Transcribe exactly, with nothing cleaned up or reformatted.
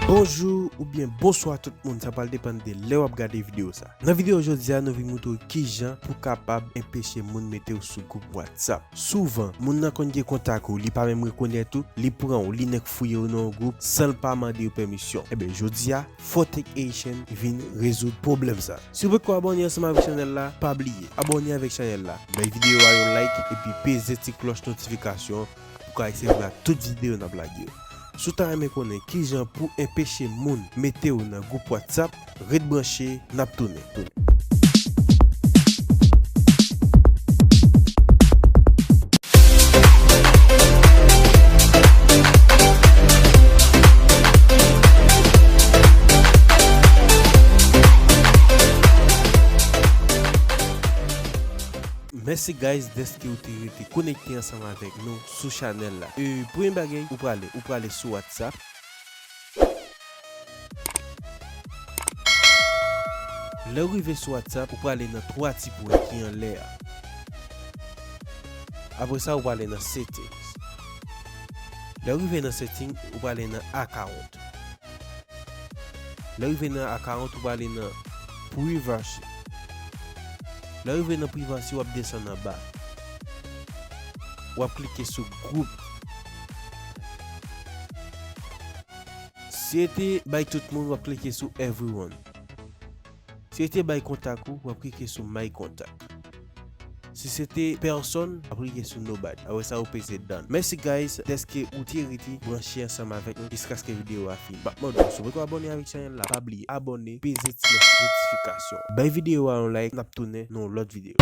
Bonjou oubyen bonswa tout moun, sa pral depann de lè w ap gade videyo sa. Nan videyo jodi a, nou vin moutre w kijan pou w kapab enpeche moun mete w sou gwoup WhatsApp. Souvan, moun nan konn gen kontak ou, li pa menm rekonèt ou, li pran w, li nèk fouye w nan yon gwoup san l pa mande w pèmisyon. Ebyen, jodi a, Fotech Haitian vin rezoud pwoblèm sa. Si w potko abòne ansanm avèk chanèl la, pa bliye, abòne avèk chanèl la, bay videyo a yon like, epi peze ti klòch notifikasyon pou w ka resevwa tout videyo n ap lage yo. Si w ta renmen konnen kijan pou enpeche moun mete w nan gwoup WhatsApp, ret branche, n ap tounen. Mèsi guys dèske ou te rete konekte ansanm avèk nou sou chanèl la. E, premye bagay, ou prale, ou prale sou WhatsApp. Lè w rive sou WhatsApp, ou prale nan twa ti pwen ki anlè a. Apre sa, ou prale nan settings. Lè w rive nan setting, ou prale nan account. Lè w rive nan account, ou prale nan privacy. Lè w rive nan privacy, w ap desann anba. W ap klike sou group. Si se te bay tout moun, w ap klike sou everyone. Si se te bay kontak ou, w ap klike sou my contact. Si se te pèsòn, w ap klike sou nobody. Apre sa, ou peze done. Mèsi guys dèske ou te rete branche ansanm avèk nou jiskaske videyo a fini. M ap mande w, si w potko abòne avèk chanèl la, pa bliye abòne, peze ti klòch notifikasyon. Bay videyo a yon like, n ap tounen nan yon lòt videyo.